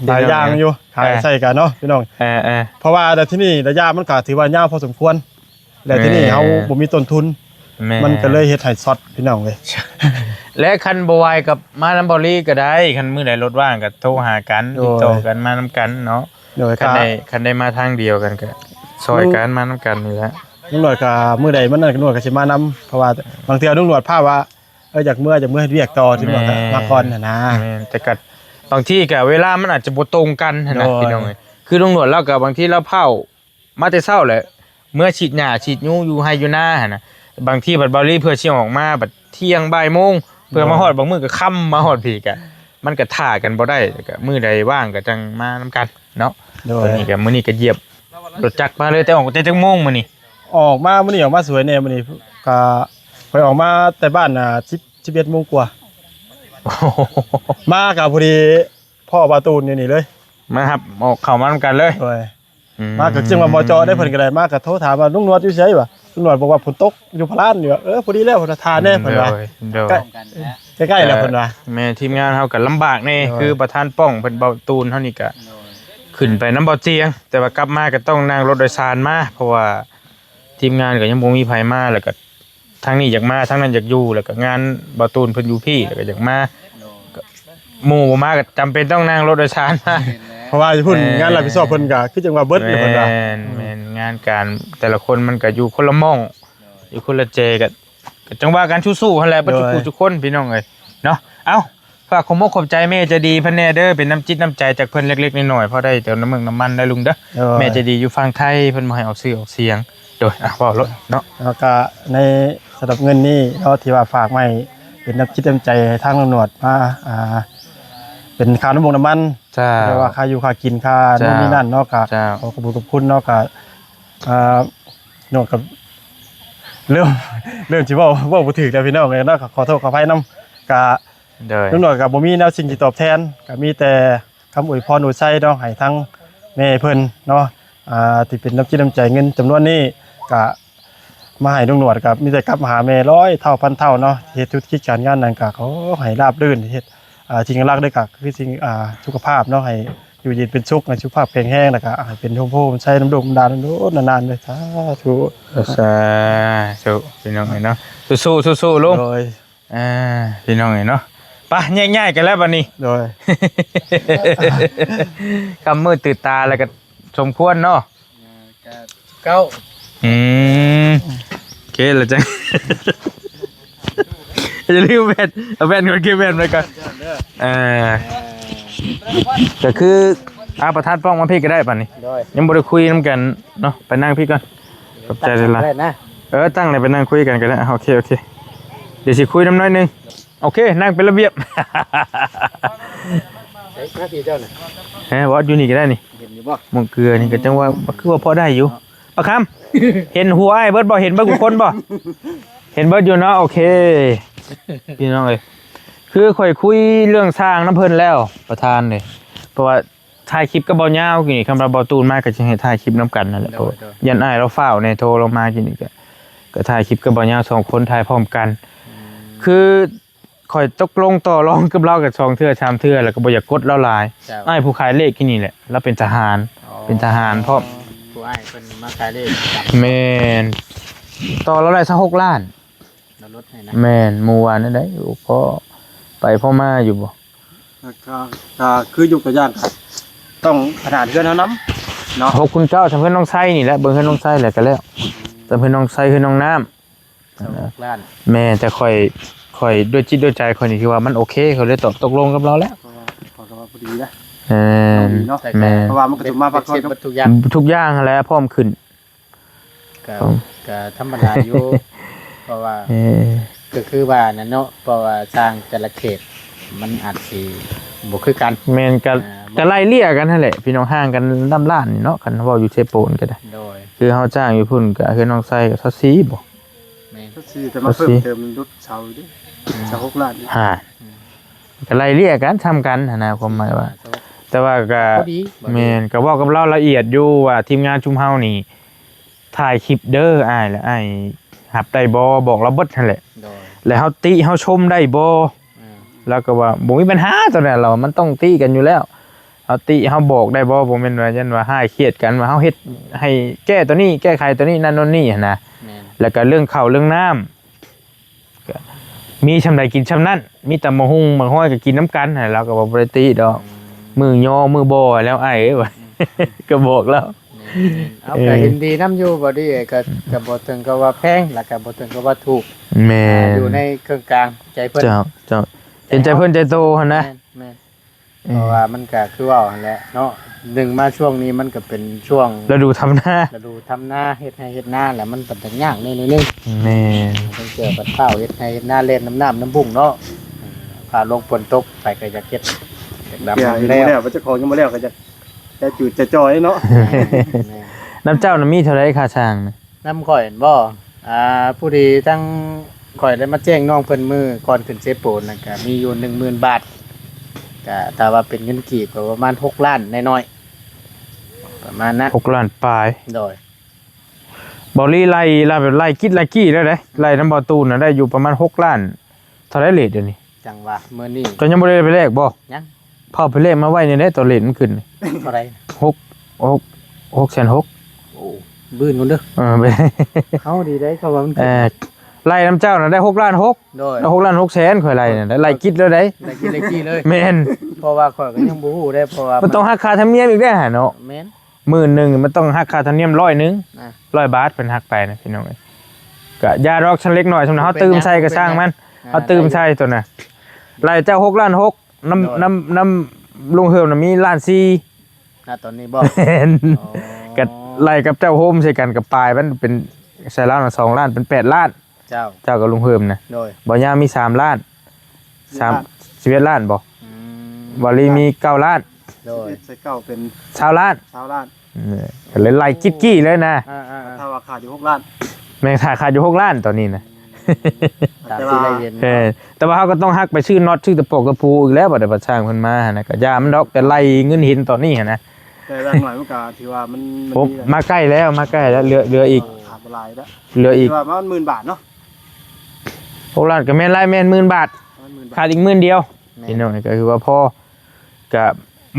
ຫຼາຍຢ່າງຢູ່ ຂາຍໃສ່ກັນເນາະພີ່ນ້ອງ ເອີໆ ເພາະວ່າແຕ່ທີ່ນີ້ໄລຍະມັນກໍຖືວ່າຍາວພໍສົມຄວນ ແລ້ວທີ່ນີ້ເຮົາ ແມ່ນ ບໍ່ມີຕົ້ນທຶນ ແມ່ນ ມັນກໍເລີຍເຮັດໃຫ້ຊັອດພີ່ນ້ອງເອີຍ ແລະ ຄັນບໍ່ໄຫວກໍມານຳເບົາລີກໍໄດ້ ຄັນມື້ໃດລົດວ່າງກໍໂທຫາກັນ ໂດຍ ຕິດຕໍ່ກັນມານຳກັນເນາະ ໂດຍ ຄັນໄດ້ ຄັນໄດ້ມາທາງດຽວກັນກໍຊ່ອຍກັນ ອືມ ມານຳກັນນີ້ແຫຼະ ລຸງໜວດກໍມື້ໃດມັນນັ້ນ ລຸງໜວດກໍຊິມານຳ ເພາະວ່າບາງເທື່ອລຸງໜວດພາບວ່າ ເອີ ຢາກເມືອ ຢາກເມືອເຮັດວຽກຕໍ່ ລຸງໜວດກໍ ແມ່ນ ມາກ່ອນຫັ້ນນະ ແມ່ນ ແຕ່ກໍບາງທີກໍເວລາມັນອາດຈະບໍ່ຕົງກັນຫັ້ນນະ ໂດຍ ພີ່ນ້ອງເອີຍ ຄືລຸງໜວດລາວກໍບາງທີລາວເຝົ້າ ມາແຕ່ເຊົ້າແຫຼະ ເມືອສີດຫຍ້າສີດຍູຢູ່ໄຮ່ຢູ່ນາຫັ້ນນະ ບາງທີບັດເບົາລີເພື່ອຊິອອກມາບັດທ່ຽງບ່າຍໂມງ ເພື່ອມາຮອດ ໂດຍ ບາງມື້ກໍຄ່ຳ ມາຮອດພີ້ກະ ມັນກໍຖ້າກັນບໍ່ໄດ້ ກໍມື້ໃດວ່າງກໍຈັ່ງມານຳກັນເນາະ ໂດຍ ຕອນນີ້ກໍ ມື້ນີ້ກໍຢຽບລົດຈັກມາເລີຍ ແຕ່ອອກແຕ່ຈັກໂມງມື້ນີ້? ອອກມາມື້ນີ້ ອອກມາສວຍແດ່ມື້ນີ້ ກໍຂ້ອຍອອກມາແຕ່ບ້ານ ອ່າ ສິບ ສິບເອັດໂມງກວ່າ ມາກໍພໍດີພໍ້ບ່າວຕູນຢູ່ນີ້ເລີຍ ມາຮັບ ອອກ ເຂົ້າມານຳກັນເລີຍ ໂດຍ ອືມ ມາກໍຈຶ່ງວ່າໝໍເຈາະໄດ້ ເພິ່ນກໍໄດ້ມາກໍໂທຖາມວ່າ ລຸງໜວດຢູ່ໃສວະ? ລຸງໜວດບອກວ່າ ຝົນຕົກຢູ່ພະລານຢູ່ ເອີ ພໍດີແລ້ວ ເພິ່ນວ່າ ຖ້າແດ່ ເພິ່ນວ່າ ໂດຍ ໂດຍ ໃກ້ໆແລ້ວ ເພິ່ນວ່າ ແມ່ນທີມງານເຮົາກໍລຳບາກແດ່ ໂດຍ ຄືປະທານປ້ອງເພິ່ນ ບ່າວຕູນເຮົານີ້ກໍ ໂດຍ ຂຶ້ນໄປນຳບ່າວຈຽງ ແຕ່ວ່າກັບມາກໍຕ້ອງນັ່ງລົດໂດຍສານມາ ເພາະວ່າທີມງານກໍຍັງບໍ່ມີໃຜມາ ແລ້ວກໍ ທາງນີ້ຢາກມາ ທາງນັ້ນຢາກຢູ່ ແລ້ວກໍງານບ່າວຕູນເພິ່ນຢູ່ພີ້ ແລ້ວກໍຢາກມາ ໂດຍ ກໍໝູ່ບໍ່ມາກໍຈຳເປັນຕ້ອງນັ່ງລົດໂດຍສານມາ ແມ່ນແລ້ວ ເພາະວ່າຢູ່ພຸ້ນ ແມ່ນ ງານຮັບຜິດຊອບເພິ່ນກໍຄືຈັ່ງວ່າເບິດ ແມ່ນ ເພິ່ນວ່າ ແມ່ນ ແມ່ນ ງານການແຕ່ລະຄົນມັນກໍຢູ່ຄົນລະໝ່ອງ ໂດຍ ຢູ່ຄົນລະເຈ ກໍ ກໍຈັ່ງວ່າກັນ ສູ້ໆຫັ້ນແຫຼະ ໂດຍ ເບິດທຸກຜູ້ທຸກຄົນ ພີ່ນ້ອງເອີຍເນາະ ເອົ້າ ຝາກຂອບມົກຂອບໃຈແມ່ໃຈດີເພິ່ນແດ່ເດີ ເປັນນ້ຳຈິດນ້ຳໃຈຈາກເພິ່ນເລັກໆນ້ອຍໆ ພໍໄດ້ເຕີມນ້ຳເມືອງນ້ຳມັນໄດ້ລຸງເດີ ໂດຍ ແມ່ໃຈດີຢູ່ຝັ່ງໄທ ເພິ່ນບໍ່ໃຫ້ອອກຊື່ອອກສຽງ ໂດຍ ອ່ະ ເວົ້າໂລດເນາະ ແລ້ວກະໃນ ສຳລັບເງິນນີ້ເນາະ ທີ່ວ່າຝາກມາໃຫ້ເປັນນ້ຳຈິດນ້ຳໃຈໃຫ້ທາງລຸງໜວດມາ ອ່າ ເປັນຄ່ານ້ຳມັນ ເຈົ້າ ຫຼືວ່າຄ່າຢູ່ຄ່າກິນ ຄ່າ ເຈົ້າ ໂນ່ນນີ້ນັ້ນເນາະ ກໍ ເຈົ້າ ຂໍຂອບຄຸນຂອບຄຸນເນາະ ກໍ ອ່າ ນ້ອງກໍເລີ່ມ ເລີ່ມຊິເວົ້າ ເວົ້າບໍ່ຖືກແລ້ວພີ່ນ້ອງເອີຍເນາະ ກໍຂໍໂທດຂໍອະໄພນຳ ກໍ ໂດຍ ນ້ອງນ້ອຍກໍບໍ່ມີແນວສິ່ງທີ່ຕອບແທນ ກໍມີແຕ່ຄຳອວຍພອນອວຍໄຊເນາະ ໃຫ້ທາງແມ່ເພິ່ນເນາະ ອ່າ ທີ່ເປັນນ້ຳຈິດນ້ຳໃຈ ເງິນຈຳນວນນີ້ ກໍມາໃຫ້ນ້ອງໜວດ ກໍມີແຕ່ກັບມາຫາແມ່ຮ້ອຍເທົ່າພັນເທົ່າເນາະ ເຮັດທຸລະກິດການງານນັ້ນ ກໍຂໍໃຫ້ລາບລື່ນ ເຮັດ ອ່າ ສິ່ງຫຼັກເດ້ ກໍຄືສິ່ງ ອ່າ ສຸຂະພາບເນາະ ໃຫ້ຢູ່ເຢັນເປັນສຸກ ໃຫ້ສຸຂະພາບແຂງແຮງ ແລ້ວກໍໃຫ້ເປັນໂຮມໂພໄຊນຳລູກນຳຫຼານນານໆເດີ ສາທຸ ສາທຸ ພີ່ນ້ອງເອີຍເນາະ ສູ້ໆ ສູ້ໆ ລຸງ ໂດຍ ອ່າ ພີ່ນ້ອງເອີຍເນາະ ໄປແຍກຍ້າຍກັນແລ້ວບັດນີ້ ໂດຍ ຄ່ຳມືດຕື່ນຕາແລ້ວກໍສົມຄວນເນາະ ເອີ ກໍເກົ້າ ອືມ ໂອເຄແລ້ວ ຈັ່ງ ຢ່າລືມແວ່ນ ເອົາແວ່ນກ່ອນ ເກັບແວ່ນໄວ້ກ່ອນ ເອີ ກໍຄື ອ່າ ປະທານປ້ອງມາພີ້ກໍໄດ້ບັດນີ້ ໂດຍ ຍັງບໍ່ໄດ້ຄຸຍນຳກັນເນາະ ໄປນັ່ງພີ້ກ່ອນ ຂອບໃຈຫຼາຍໆ ເອີ ຕັ້ງເລີຍ ໄປນັ່ງຄຸຍກັນກໍໄດ້ ໂອເຄ ໂອເຄ ດຽວຊິຄຸຍນຳໜ້ອຍໜຶ່ງ ໂອເຄ ນັ່ງເປັນລະບຽບ ໃສ່ມາພີ້ເຈົ້ານະ ແຮະ ວ່າຢູ່ນີ້ກໍໄດ້ນີ້ ເຫັນຢູ່ບໍ່? ໝ່ອງເກືອນີ້ກໍຈັ່ງວ່າ ຄືວ່າພໍໄດ້ຢູ່ ປາຄຳ ເຫັນຫົວອ້າຍເບິດບໍ່? ເຫັນເບິດທຸກຄົນບໍ່? ເຫັນເບິດຢູ່ເນາະ ໂອເຄ ພີ່ນ້ອງເອີຍ ຄືຂ້ອຍຄຸຍເລື່ອງຊ່າງນຳເພິ່ນແລ້ວ ປະທານເດ້ ເພາະວ່າຖ່າຍຄລິບກັບບ່າວຍາວນີ້ ຄັນວ່າບ່າວຕູນມາກໍຈະໃຫ້ຖ່າຍຄລິບນຳກັນນັ້ນແຫຼະ ໂດຍ ເພາະວ່າ ໂດຍ ຢ້ານອ້າຍລາວຟ້າວແດ່ ໂທລົງມາກິນນີ້ ກໍ ກໍຖ່າຍຄລິບກັບບ່າວຍາວສອງຄົນ ຖ່າຍພ້ອມກັນ ອືມ ຄື ຂ້ອຍຕົກລົງຕໍ່ລອງກັບລາວກັນສອງເທື່ອສາມເທື່ອ ແລ້ວກໍບໍ່ຢາກກົດລາວຫຼາຍ ເຈົ້າ ອ້າຍຜູ້ຂາຍເລກຢູ່ນີ້ແຫຼະ ລາວເປັນທະຫານ ອໍ ເປັນທະຫານພ້ອມ ຜູ້ອ້າຍເພິ່ນມາຂາຍເລກ ແມ່ນ ຕໍ່ລາວໄດ້ຊາວຫົກລ້ານ ລາວລົດໃຫ້ນະ ແມ່ນ ໝູ່ວານນີ້ໄດ໋ ພໍໄປພໍມາຢູ່ບໍ່ ກໍ ກໍຄືຍົກຕົວຢ່າງ ກໍຕ້ອງຂະໜາດເຮືອນເຮົານຳເນາະ ຫົກຄູນເກົ້າ ສ່ຳເຮືອນນ້ອງໄຊນີ້ແຫຼະ ເບິ່ງເຮືອນນ້ອງໄຊແລ້ວກໍແລ້ວ ສ່ຳເຮືອນນ້ອງໄຊ ເຮືອນນ້ອງນ້ຳ ຊາວຫົກລ້ານ ແມ່ນ ແຕ່ຂ້ອຍ ຂ້ອຍດ້ວຍຈິດດ້ວຍໃຈຂ້ອຍນີ້ ຖືວ່າມັນໂອເຄ ຂ້ອຍເລີຍຕອບຕົກລົງກັບລາວແລ້ວ ເພາະວ່າ ເພາະວ່າພໍດີນະ ເອີ ພໍດີເນາະ ແມ່ນ ເພາະວ່າມັນກໍຈະມາພັກຜ່ອນ ເບິດທຸກຢ່າງ ທຸກຢ່າງຫັ້ນແຫຼະ ພ້ອມຂຶ້ນ ກໍ ກໍທຳມະດາຢູ່ ເພາະວ່າ ເອີ ກໍຄືວ່ານັ້ນເນາະ ເພາະວ່າຊ່າງແຕ່ລະເຂດ ມັນອາດຊິບໍ່ຄືກັນ ແມ່ນ ກໍ ອ່າ ກໍໄລ່ເລ່ຍກັນຫັ້ນແຫຼະ ພີ່ນ້ອງ ຫ່າງກັນນຳລ້ານນີ້ເນາະ ຄັນເວົ້າຢູ່ເຊໂປນກໍໄດ້ ໂດຍ ຄືເຮົາຈ້າງຢູ່ພຸ້ນ ກໍເຮືອນນ້ອງໄຊກໍຊາວສີ່ບໍ ແມ່ນ ຊາວສີ່ ແຕ່ມາເພີ່ມເຕີມຫຼຸດເສົາອີກເດ້ ຊາວຫົກລ້ານອີກ ຫາ ອືມ ກໍໄລ່ເລ່ຍກັນ ສ່ຳກັນຫັ້ນນະ ຄວາມໝາຍວ່າ ແຕ່ວ່າກໍ ພໍດີ ແມ່ນ ກໍເວົ້າກັບລາວລະອຽດຢູ່ວ່າ ທີມງານຊຸມເຮົານີ້ ຖ່າຍຄລິບເດີອ້າຍ ແລ້ວອ້າຍຮັບໄດ້ບໍ່? ບອກລາວເບິດຫັ້ນແຫຼະ ໂດຍ ແລ້ວເຮົາຕິເຮົາຊົມໄດ້ບໍ່? ອືມ ລາວກໍວ່າ ບໍ່ມີບັນຫາ ຕອນນັ້ນລາວວ່າ ມັນຕ້ອງຕິກັນຢູ່ແລ້ວ ເຮົາຕິເຮົາບອກໄດ້ບໍ່? ບໍ່ແມ່ນວ່າ ຢ້ານວ່າຮ້າຍຄຽດກັນ ວ່າເຮົາເຮັດໃຫ້ແກ້ຕົວນີ້ ແກ້ໄຂຕົວນີ້ ນັ້ນໂນ່ນນີ້ຫັ້ນນະ ແມ່ນ ແລ້ວກໍເລື່ອງເຂົ້າເລື່ອງນ້ຳ ກໍມີຊ່ຳໃດກິນຊ່ຳນັ້ນ ມີຕຳບັກຫຸ່ງບັກຫອຍກໍກິນນຳກັນ ແລ້ວລາວກໍວ່າບໍ່ໄດ້ຕິດອກ ອືມ ມື້ຍໍມື້ບໍ່ແລ້ວອ້າຍເອີຍ ວ່າ ອືມ ກໍບອກລາວ ແມ່ນໆ ເອົາ ເອີ ກໍເຫັນດີນຳຢູ່ ບໍ່ດີກໍ ກໍບໍ່ເຖິງກັບວ່າແພງ ແລ້ວກໍບໍ່ເຖິງກັບວ່າຖືກ ແມ່ນ ອ່າ ຢູ່ໃນເຄິ່ງກາງໃຈເພິ່ນ ເຈົ້າ ເຈົ້າ ເຫັນໃຈເພິ່ນໃຈໂຕຫັ້ນນະ ແມ່ນໆ ເອີ ເພາະວ່າມັນກໍຄືເວົ້າຫັ້ນແຫຼະເນາະ ໜຶ່ງມາຊ່ວງນີ້ມັນກໍເປັນຊ່ວງລະດູທຳນາ ລະດູທຳນາ ເຮັດໄຮ່ເຮັດນາ ແລ້ວມັນກໍຍາກແດ່ໜ້ອຍໜຶ່ງ ແມ່ນ ຕ້ອງເຈີບັດຟ້າວເຮັດໄຮ່ເຮັດນາ ແລ່ນນຳນ້ຳນຳບຸ້ງເນາະ ຟ້າລົງຝົນຕົກ ໃຜກໍຢາກເຮັດ ຢາກດຳນາແລ້ວ ເຈົ້າຂອງຍັງບໍ່ແລ້ວກໍຢາກໃຈຈືດໃຈຈ່ອຍເນາະ ແມ່ນໆ ນຳເຈົ້ານະມີເທົ່າໃດຄ່າຊ່າງນະ? ນຳຂ້ອຍແມ່ນບໍ່? ອ່າ ຜູ້ທີ່ທັງຂ້ອຍໄດ້ມາແຈ້ງນ້ອງເພິ່ນມື້ກ່ອນຂຶ້ນເຊໂປນນັ້ນ ກະມີຢູ່ໜຶ່ງໝື່ນບາດ ກະຖ້າວ່າເປັນເງິນກີບກໍປະມານຫົກລ້ານໜ້ອຍໆ ປະມານນັ້ນ ຫົກລ້ານປາຍ ໂດຍ ເບົາລີໄລ່ ໄລ່ ໄລ່ກິດໄລ່ກີ້ແລ້ວເດ້ ໄລ່ນຳເບົາຕູນນະໄດ້ຢູ່ປະມານຫົກລ້ານ ເທົ່າໃດເລດດຽວນີ້? ຈັ່ງວ່າມື້ນີ້ ເຈົ້າຍັງບໍ່ໄດ້ໄປແລກບໍ່? ຍັງ ພາໄປແລກມາໄວ້ນີ້ແຫຼະ ຕອນເລດມັນຂຶ້ນ ເທົ່າໃດ? ຫົກ ຫົກ ຫົກແສນຫົກ ໂອ້ ບືນພຸ້ນເດີ ເອີ ເຮົາດີໄດ໋ ເຂົາວ່າມັນ ເອີ ໄລ່ນຳເຈົ້ານະໄດ້ຫົກລ້ານຫົກ ໂດຍ ໄດ້ຫົກລ້ານຫົກແສນ ຂ້ອຍໄລ່ນະ ໄດ້ໄລ່ກິດແລ້ວໄດ໋ ໄລ່ກິດໄລ່ກີ້ເລີຍ ແມ່ນ ເພາະວ່າຂ້ອຍກໍຍັງບໍ່ຮູ້ເດ້ ເພາະວ່າມັນຕ້ອງຫັກຄ່າທຳນຽມອີກເດ້ຫະເນາະ ແມ່ນ ໝື່ນໜຶ່ງມັນຕ້ອງຫັກຄ່າທຳນຽມຮ້ອຍໜຶ່ງ ອ່າ ຮ້ອຍບາດ ເພິ່ນຫັກໄປນະ ພີ່ນ້ອງເອີຍ ກະຢ່າດອກ ຊັ້ນເລັກນ້ອຍ ສ່ຳນັ້ນເຮົາຕື່ມໃສ່ກະຊ່າງມັນ ເຮົາຕື່ມໃສ່ຕົວນະ ໄລ່ເຈົ້າຫົກລ້ານຫົກ ນຳ ນຳ ນຳລຸງເຮີມນະມີລ້ານສີ່ ນະຕອນນີ້ບໍ່? ແມ່ນ ອໍ ກະໄລ່ກັບເຈົ້າໂຮມໃສ່ກັນກະປາຍມັນເປັນ ໃສ່ລາວນະສອງລ້ານ ເປັນແປດລ້ານ ເຈົ້າ ເຈົ້າກັບລຸງເພີ່ມນະ ໂດຍ ບໍ່ຍາວມີສາມລ້ານ ສາມ ສິບເອັດລ້ານບໍ່? ອືມ ບໍ່ລີມີເກົ້າລ້ານ ໂດຍ ສິບເອັດໃສ່ເກົ້າເປັນຊາວລ້ານ ຊາວລ້ານ ເອີ ກໍເລີຍໄລ່ກິດກີ້ເລີຍນະ ອ່າໆໆ ຖ້າວ່າຂາດຢູ່ຫົກລ້ານ ແມ່ນ ຂາດ ຂາດຢູ່ຫົກລ້ານຕອນນີ້ນະ ຕາມທີ່ໄດ້ເຫັນ ເອີ ແຕ່ວ່າເຮົາກໍຕ້ອງຫັກໄປຊື້ນັອດ ຊື້ຕະປອກຕະປູອີກແລ້ວ ບັດ ບັດຊ່າງເພິ່ນມາຫັ້ນນະ ກໍຢ່າມັນດອກ ແຕ່ໄລ່ເງິນເຫັນຕອນນີ້ຫັ້ນນະ ແຕ່ຢ່າງໜ້ອຍມັນກໍຖືວ່າມັນ ໂອ້ ມັນມີ ມາໃກ້ແລ້ວ ມາໃກ້ແລ້ວ ເຫຼືອ ເຫຼືອອີກ ຂາດບໍ່ຫຼາຍແລ້ວ ເຫຼືອອີກ ຖືວ່າປະມານໝື່ນບາດເນາະ ຫົກລ້ານກໍແມ່ນຫຼາຍ ແມ່ນໝື່ນບາດ ປະມານໝື່ນບາດ ຂາດອີກໝື່ນດຽວ ແມ່ນ ພີ່ນ້ອງ ກໍຄືວ່າພໍ ກະ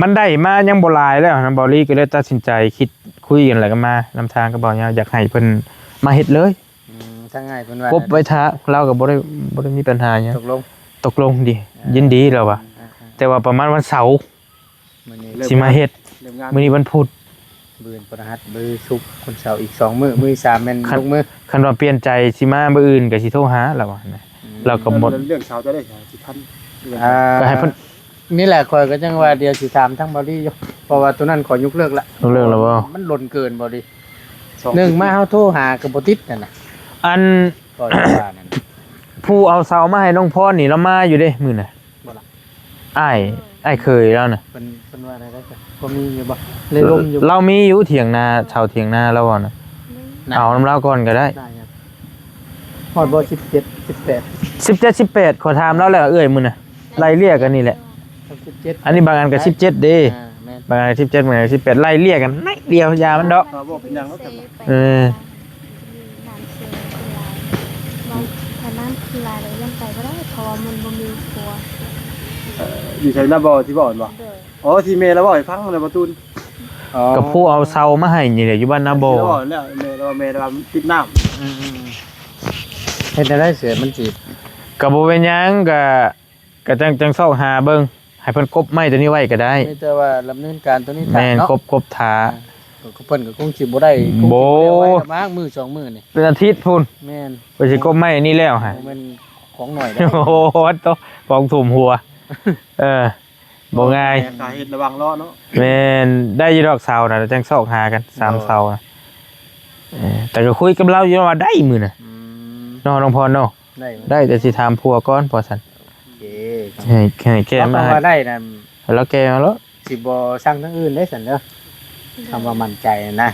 ມັນໄດ້ມາຍັງບໍ່ຫຼາຍແລ້ວນະ ເບົາລີກໍເລີຍຕັດສິນໃຈຄິດຄຸຍກັນ ແລ້ວກໍມານຳທາງກັບເບົາຍາວ ຢາກໃຫ້ເພິ່ນມາເຮັດເລີຍ ອືມ ທາງອ້າຍເພິ່ນວ່າ ກົບໄວ້ຖ້າ ລາວກໍບໍ່ໄດ້ ບໍ່ໄດ້ມີບັນຫາຫຍັງ ຕົກລົງ ຕົກລົງດີ ອ່າ ຍິນດີລາວວ່າ ອ່າໆ ແຕ່ວ່າປະມານວັນເສົາ ມື້ນີ້ ເລີ່ມ ຊິມາເຮັດ ເລີ່ມງານ ມື້ນີ້ວັນພຸດ ມື້ອື່ນພະຫັດ ມື້ສຸກ ວັນເສົາອີກສອງມື້ ມື້ທີສາມແມ່ນ ຄັນ ລົງມື ຄັນວ່າປ່ຽນໃຈຊິມາມື້ອື່ນກໍຊິໂທຫາລາວວ່ານະ ອືມ ລາວກໍໝົດ ເລື່ອງເສົາຈະໄດ້ຊິທັນ ອ່າ ກໍໃຫ້ເພິ່ນ ນີ້ແຫຼະ ຂ້ອຍກໍຍັງວ່າດຽວຊິຖາມທາງເບົາລີຢູ່ ເພາະວ່າໂຕນັ້ນຂ້ອຍຍົກເລີກລະ ຍົກເລີກແລ້ວບໍ່? ມັນດົນເກີນເບົາລີ ສອງ ໜຶ່ງມາເຮົາໂທຫາກໍບໍ່ຕິດຫັ້ນນະ ອັນ ກໍວ່ານັ້ນ ຜູ້ເອົາເສົາມາໃຫ້ນ້ອງພອນນີ້ລາວມາຢູ່ເດ້ມື້ນະ ບໍ່ລະ ອ້າຍ ອ້າຍເຂີຍລາວນະ ເພິ່ນ ເພິ່ນວ່າແນວໃດ ພໍມີຢູ່ບໍ່? ໄດ້ລົມຢູ່ ລາວມີຢູ່ຖຽງນາ ເສົາຖຽງນາລາວວ່ານະ ໄດ້ ເອົານຳລາວກ່ອນກໍໄດ້ ໄດ້ຫຍັງ ຮອດບໍ່ ສິບເຈັດ ສິບແປດ ສິບເຈັດ ສິບແປດ ຂ້ອຍຖາມລາວແລ້ວເອື້ອຍ ມື້ນະ ໄລ່ເລ່ຍກັນນີ້ແຫຼະ ສິບເຈັດ ອັນນີ້ບາງອັນກໍສິບເຈັດເດ້ ອ່າ ແມ່ນ ບາງອັນສິບເຈັດ ບາງອັນສິບແປດ ໄລ່ເລ່ຍກັນໜ້ອຍດຽວ ຢ່າມັນດອກ ເອີ ນ້ຳເຊຂຶ້ນຫຼາຍ ບາງ ຖ້ານ້ຳຂຶ້ນຫຼາຍແລ້ວຍັງໄປບໍ່ໄດ້ ເພາະວ່າມັນບໍ່ມີຂົວ ເອີ່ ຢູ່ໃສນະບໍ່ ທີ່ບໍ່ແມ່ນບໍ່? ໂດຍ ອໍ ທີ່ແມ່ລາວເວົ້າໃຫ້ຟັງນະ ບໍ່ຕູນ ອໍ ກໍຜູ້ເອົາເສົາມາໃຫ້ນີ້ແຫຼະ ຢູ່ບ້ານນາບໍ່ ທີ່ລາວເວົ້າແລ້ວ ແມ່ລາວວ່າ ແມ່ລາວວ່າມັນຕິດນ້ຳ ອືມໆ ເຮັດແນວໃດເສຍມັນຊິ ກໍບໍ່ເປັນຫຍັງ ກໍ ກໍຈັ່ງ ຈັ່ງຊອກຫາເບິ່ງ ໃຫ້ເພິ່ນກົບໄມ້ຕົວນີ້ໄວ້ກໍໄດ້ ມີແຕ່ວ່າດຳເນີນການຕົວນີ້ຖ້າ ແມ່ນ ເນາະ ກົບ ກົບຖ້າ ອ່າ ກໍເພິ່ນກໍຄົງຊິບໍ່ໄດ້ ຄົງຊິບໍ່ໄດ້ໄວລະມັ້ງ ມື້ສອງມື້ນີ້ ເປັນອາທິດພຸ້ນ ແມ່ນ ເພິ່ນຊິກົບໄມ້ອັນນີ້ແລ້ວຫະ ບໍ່ແມ່ນຂອງໜ້ອຍເດ້ ໂອ້ໂຫ ໂຕ ຂອງຖ້ວມຫົວ ເອີ ບໍ່ງ່າຍ ກະເຮັດລະວັງເນາະ ແມ່ນ ໄດ້ຢູ່ດອກເສົານະ ຈັ່ງຊອກຫາກັນ ສາມເສົານະ ເອີ ແຕ່ກໍຄຸຍກັບລາວຢູ່ວ່າໄດ້ມື້ນະ ອືມ ເນາະ ນ້ອງພອນເນາະ ໄດ້ ໄດ້ ແຕ່ຊິຖາມຜົວກ່ອນ ພໍຊັ້ນ ໂອເຄ ໃຫ້ ໃຫ້ແກ້ມາ ລາວກໍວ່າໄດ້ນະ ໃຫ້ລາວແກ້ມາໂລດ ຊິບໍ່ສັ່ງທາງອື່ນເດ້ຊັ້ນເດີ ຄຳວ່າໝັ້ນໃຈນະ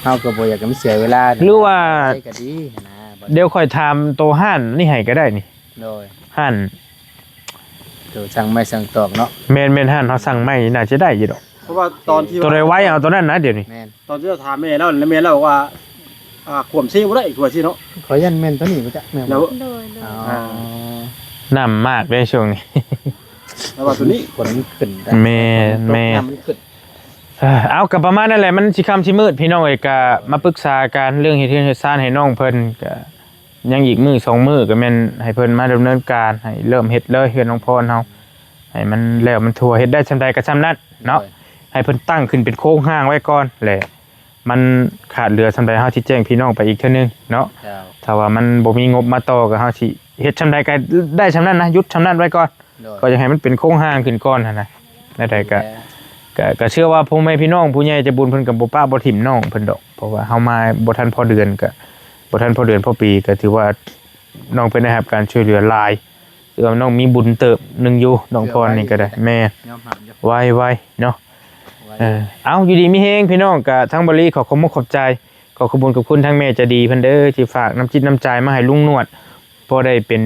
ເຮົາກໍບໍ່ຢາກໃຫ້ມັນເສຍເວລາ ຫຼືວ່າ ໄດ້ກໍດີນະ ດຽວຂ້ອຍຖາມໂຕຮ້ານນີ້ໃຫ້ກໍໄດ້ນີ້ ໂດຍ ຮ້ານ ໂຕສັ່ງໄມ້ສັ່ງຕອກເນາະ ແມ່ນໆ ຮ້ານເຮົາສັ່ງໄມ້ນີ້ໜ້າຈະໄດ້ຢູ່ດອກ ເພາະວ່າຕອນທີ່ ໂຕໃດໄວເອົາໂຕນັ້ນນະ ດຽວນີ້ ແມ່ນ ຕອນທີ່ເຮົາຖາມແມ່ລາວ ແລ້ວແມ່ລາວວ່າ ອ່າ ຂວມເຊບໍ່ໄດ້ ຄືວ່າຊີ້ເນາະ ຂ້ອຍຢ້ານແມ່ນໂຕນີ້ບໍ່ຈັກ ແມ່ນບໍ່ ໂດຍໆ ອໍ ອ່າ ນ້ຳມາກເດ້ຊ່ວງນີ້ ແຕ່ວ່າໂຕນີ້ ຝົນມັນຂຶ້ນ ແມ່ນໆ ນ້ຳມັນຂຶ້ນ ເອີ ເອົາ ກໍປະມານນັ້ນແຫຼະ ມັນຊິຄ່ຳຊິມືດ ພີ່ນ້ອງເອີຍ ກໍມາປຶກສາກັນເລື່ອງເຮັດເຮືອນເຮັດຊານໃຫ້ນ້ອງເພິ່ນ ກໍ ຍັງອີກມື້ສອງມື້ກໍແມ່ນໃຫ້ເພິ່ນມາດຳເນີນການ ໃຫ້ເລີ່ມເຮັດເລີຍເຮືອນນ້ອງພອນເຮົາ ໃຫ້ມັນແລ້ວມັນທົ່ວ ເຮັດໄດ້ສ່ຳໃດກໍສ່ຳນັ້ນເນາະ ໂດຍ ໃຫ້ເພິ່ນຕັ້ງຂຶ້ນເປັນໂຄງຮ່າງໄວ້ກ່ອນ ແລະ ມັນຂາດເຫຼືອສ່ຳໃດ ເຮົາຊິແຈ້ງພີ່ນ້ອງໄປອີກເທື່ອໜຶ່ງເນາະ ເຈົ້າ ຖ້າວ່າມັນບໍ່ມີງົບມາຕໍ່ ກໍເຮົາຊິເຮັດສ່ຳໃດກໍໄດ້ສ່ຳນັ້ນນະ ຢຸດສ່ຳນັ້ນໄວ້ກ່ອນ ໂດຍ ກໍຢາກໃຫ້ມັນເປັນໂຄງຮ່າງຂຶ້ນກ່ອນຫັ້ນນະ ແນວໃດກໍ ແມ່ນ ກໍ ກໍເຊື່ອວ່າພໍ່ແມ່ພີ່ນ້ອງຜູ້ໃຫຍ່ໃຈບຸນເພິ່ນກໍບໍ່ປະບໍ່ຖິ້ມນ້ອງເພິ່ນດອກ ເພາະວ່າເຮົາມາບໍ່ທັນພໍເດືອນ ກໍບໍ່ທັນພໍເດືອນພໍປີ ກໍຖືວ່ານ້ອງເພິ່ນໄດ້ຮັບການຊ່ວຍເຫຼືອຫຼາຍ ຖືວ່ານ້ອງມີບຸນເຕີບໜຶ່ງຢູ່ ນ້ອງພອນນີ້ກໍໄດ້ ແມ່ນ ຍອມຮັບຢູ່ ໄວໆເນາະ ໄວ ເອີ ເອົາ ຢູ່ດີມີແຮງພີ່ນ້ອງ ກໍທາງເບົາລີຂໍຂອບມຸກຂອບໃຈ ຂໍຂອບຄຸນຂອບຄຸນທາງແມ່ໃຈດີເພິ່ນເດີ ທີ່ຝາກນ້ຳຈິດນ້ຳໃຈມາໃຫ້ລຸງໜວດ ພໍໄດ້ເປັນ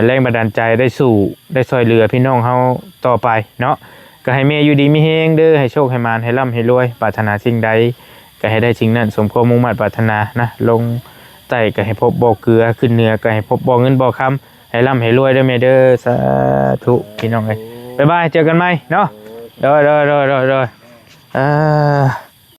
ແຮງບັນດານໃຈໄດ້ສູ້ໄດ້ຊ່ອຍເຫຼືອພີ່ນ້ອງເຮົາຕໍ່ໄປເນາະ ກໍໃຫ້ແມ່ຢູ່ດີມີແຮງເດີ ໃຫ້ໂຊກໃຫ້ໝານ ໃຫ້ລ່ຳໃຫ້ລວຍ ປາດຖະໜາສິ່ງໃດກໍໃຫ້ໄດ້ສິ່ງນັ້ນ ສົມຄວາມມຸ່ງມາດປາດຖະໜານະ ລົງໃຕ້ກໍໃຫ້ພົບບໍ່ເກືອ ຂຶ້ນເໜືອກໍໃຫ້ພົບບໍ່ເງິນບໍ່ຄຳ ໃຫ້ລ່ຳໃຫ້ລວຍເດີແມ່ເດີ ສາທຸ ພີ່ນ້ອງເອີຍ ບາຍບາຍ ເຈີກັນໃໝ່ເນາະ ໂດຍ ໂດຍ ໂດຍ ໂດຍ ເອີ.